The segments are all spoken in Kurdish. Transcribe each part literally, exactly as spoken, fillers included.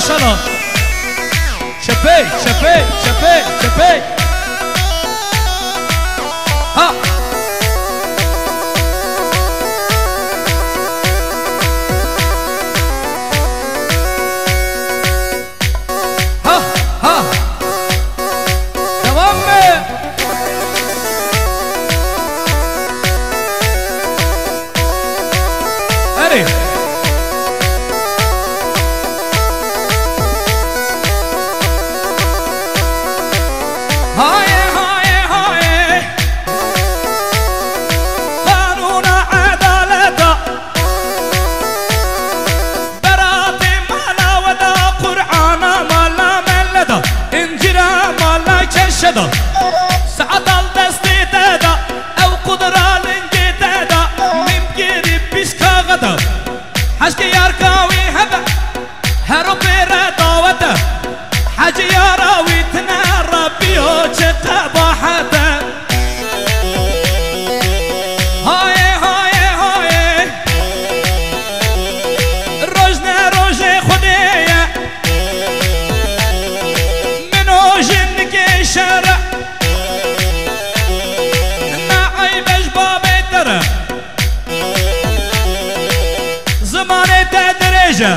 Şala. Çepey, çepey, çepey, çepey. Ha. Ha, ha. Devam mı? Erê. Hayê, hayê, hayê. Qanûna edaleta. Beratê mala we da, Qur'ana mala mele da, încîra mala keşe da, saet al destê te da, ew qudra lingê te da, mîm girî pîşka xwe da. Heşkê yarka wî hebe, her û pê re dawet e. Hecî yara wî tine Rebbî yo, çi qebahet e. Hayê, hayê, hayê. Roj ne rojê Xwedê ye. Min û jinikê şer e. Ne eyb e ji babê te re. Zimanê te dirêj e.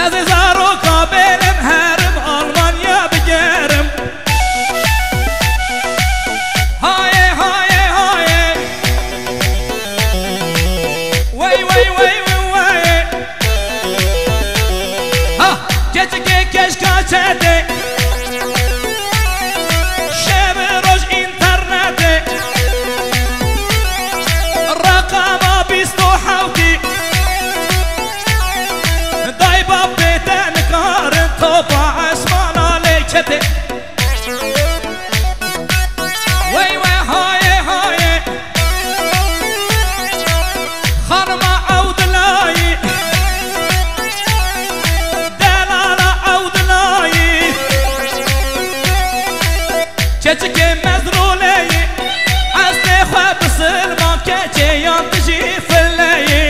Ez ê zaroka bêlim, herim Almanya bigerim. Hayê, hayê, hayê. Wey, wey, wey, wey, wey. Ha, keçikê keşka çetê. Şev roj înternetê. Reqama bîst û hewtî. Dayba pê te nikarin topa esmana lê ketê. Wey we hayê hayê. Xanima Ewdilayî. Delala Ewdilayî. Keçikê mezrûleyî. Eslê xwe bisilma keçê yan dijî fileyî.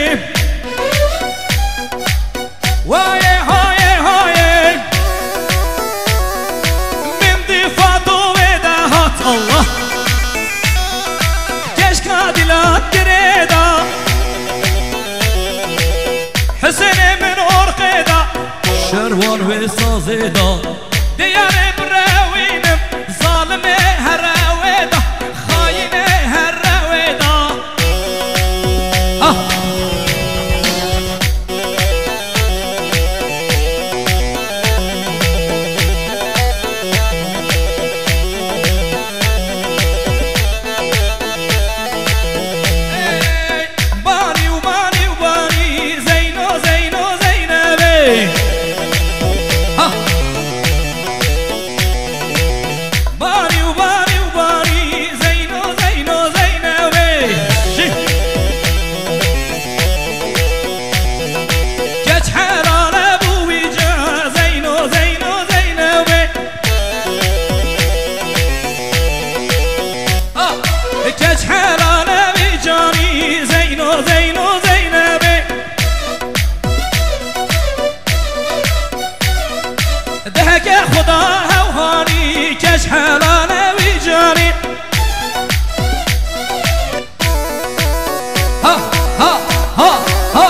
Wayê hayê hayê. Min dî Fado wê de hat Allah. Keşka dilan girê da. Hüseyinê min orqê da. Şerwan wê sazê da. Diyarê birewînim. Zalimê here wê da. Xayinê here wê da. Ah! Banî û banî û banî, Zeyno, Zeyno, Zeynebê. Ha! Banî û banî û banî, Zeyno, Zeyno, Zeynebê. Şî. Keç helale bû wî ca, Zeyno, Zeyno, Zeynebê. Ha! Keç helale wî canî, Zeyno, Zeyno, Zeynebê. Deheke Xuda hewhanî, keç helale wî canî. Ha, ha, ha, ha.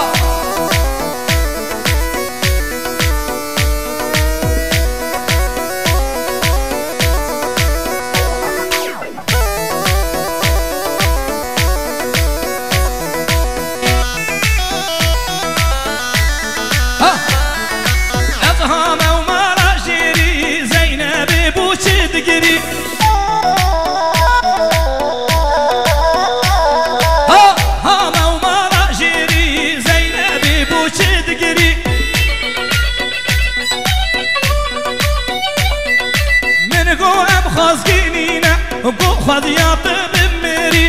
Ha! Ez hame û mala jêrî, Zeynebê bo çi digirî? Ha, hame û mala jêrî, Zeynebê bo çi digirî? Min got em xwezgî nîne, got xwediya tu bimirî.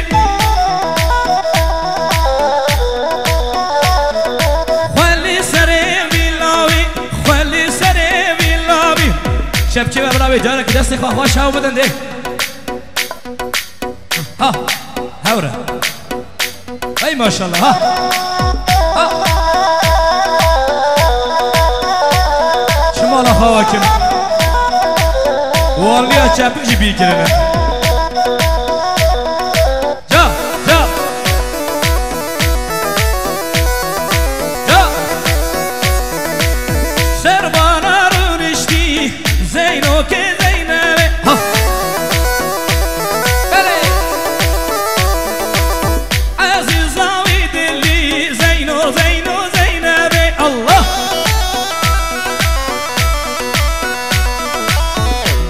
Xwe li serê vî lawî, xwe li serê vî lawî. Şevçê ve bila wê careke destê xwe xweş hew bidin dê. Ha, hewre. Ey maşallah, ha. Ha. Çi Ala xawa kim. Waliya çepik jî bîr kirine. Ca, ca. Ca. Ser bana rûniştî, Zeyno ke Zeynebe. Ha. Belê. Ezîza wî dilî, Zeyno, Zeyno, Zeynebe. Allah.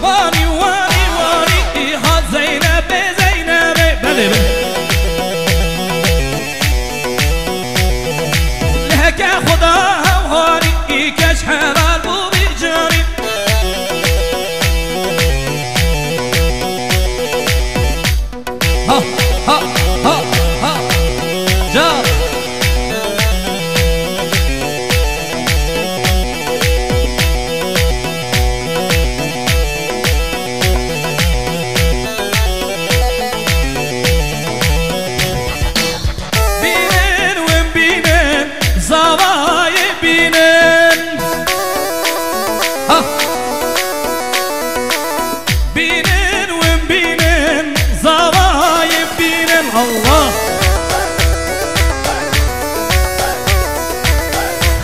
Wanî, wanî, wanî, î hat Zeynebê, Zeynebê. Belê, belê. Lehke Xuda hewharî, î keç helal bû vî carî. Ha, ha, ha, ha. Ca. Bînin win bînin, zavayê bînin. Ha. Bînin win bînin, zavayê bînin. Allah.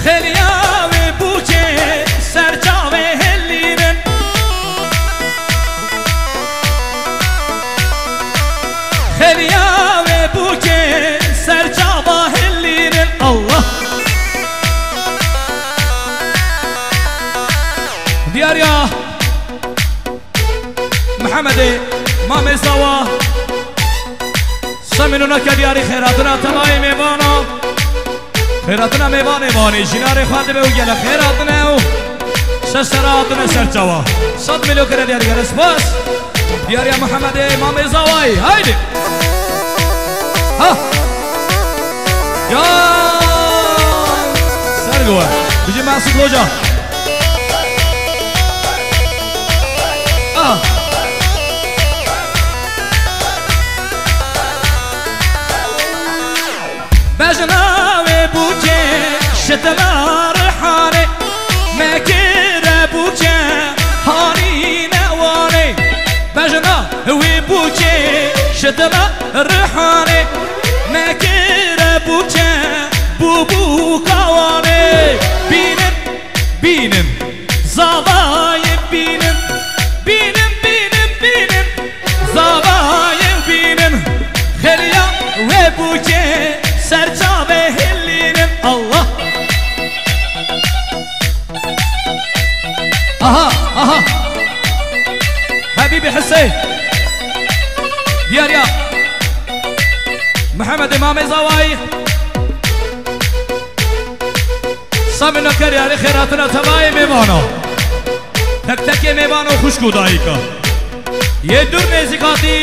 Xêliya wê bûkê ser çavê hilînin. Xêliya wê bûkê ser çava hilînin. Allah. Diyar ya. Mihemedê, Mamê Zawa. Semîno neke diyarî xêratina temayê mêvana. Xêratina mêvanê vanê, jînarê xwe dibe û gele xêratine û ser sera hatine ser çawa. Sed milyon kere diyarî gele spas. Diyariya Mihemedê, Mamê Zawayî, haydi. Ha. Ya. Ser gowe. Bijî Mesut Hoca. Ah. Bejna wê bûkê şitila rihanê, mekire bûkê hanîne wanê. Bejna wê bûkê şitila rihanê, mekire bûkê bû bûka wanê. Bînin, bînin, zavayê bînin, bînin, bînin, bînin, zavayê bînin. Xêliya wê bûkê ser çavê hilînin. Allah. Aha, aha. Habîbî Hisê. Diyar ya. Mihemedê Mamê Zawayî. Samîna Keryarî xêratina temayê mêvana. Tek tekê mêvana û xwişk û dayika. Yê dûr nêzîk hatî.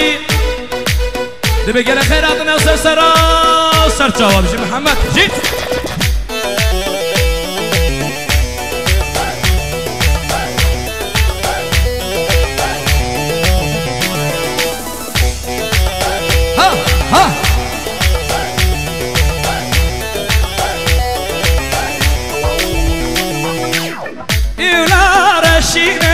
Dibe gele xêratina ser sera ser çawa bijî Mihemed. Jî. Ha, ha. Îwla reşîne